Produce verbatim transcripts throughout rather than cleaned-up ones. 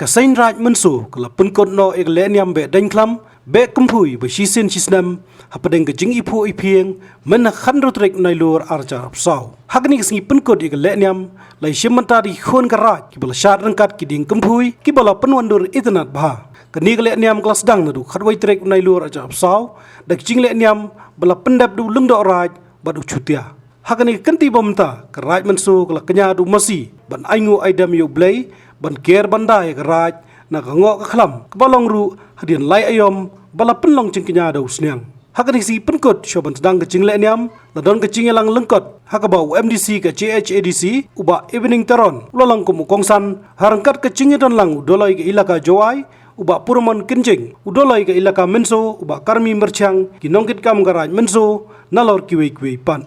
Ka Seng Raid Mynso ka la pynkut noh ïa ka lehniam beh deng khlam beh kynpoi ba shisien shisnem hapdeng ka jingiphuh iphieng mynta ka khathynriew tarik Nailur arhajar arphew saw. Ha kane ka sngi pynkut ïa ka lehniam la ïashim bynta da ki khun ka Raid kiba la shad ryngkat ki dieng kynpoi kiba la pynwandur itynnad bha. Kane ka lehniam ka la sdang naduh khatwei tarik Nailur arhajar arphew saw da ka jinglehniam ba la pyndep da u Lyngdoh Raid bad u Chutia. Ha kane ka kynti ba mynta ka Raid Mynso ka la kñia da u masi ban ainguh aidem ïa U Blei ban ker ban da ïa ka Raid na ka ngoh ka khlam kaba long ruh hadien lai aïom ba la pynlong jingkñia da u sniang. Ha kane ka sngi pynkut shuwa ban sdang ka jinglehniam la don ka jingïalang lyngkot ha kaba u M D C ka J H A D C u Bah Evening Teron u la long kum u kongsan ha ryngkat ka jingïadon lang u Doloi ka Elaka Jowai u Bah Puromon Kynjing, u Doloi ka Elaka Mynso u Bah Karmi Myrchiang, ki nongkitkam ka Raid Mynso nalor kiwei kiwei pat.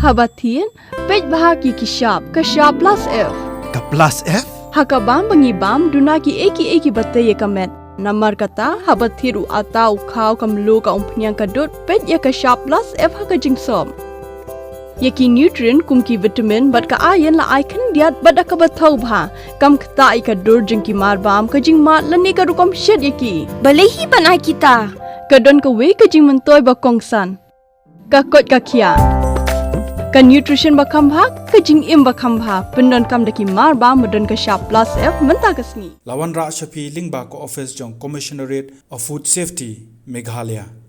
Haba thied, peit bha ki ki shap, ka shap plus F. Ka plus F? Ha ka bam ba ngi bam, duna ki ei ki ei kiba tei ïa ka met. Namar kata, haba thied u atta, u khaw, ka mluh, ka umphniang, ka dud, peit ïa ka shap plus F ha ka jingsop. Ïa ki nutrient kum ki vitamin bad ka iron la ai khyndiat bad da kaba thaw bha. Kam ktah ïa ka dur jong ki marbam, ka jingmad lane ka rukom shet ïa ki. Balei hi ban ai kita? Ka don kawei ka jingmyntoi ba kongsan. Ka koit ka khiah. Ka nutrition ba kham bha, ka jingim ba kham bha. Pyndonkam da ki marbam ba don ka shap plus F mynta ka sngi. La wanrah sha phi lyngba ka office jong Commissionerate of Food Safety, Meghalaya.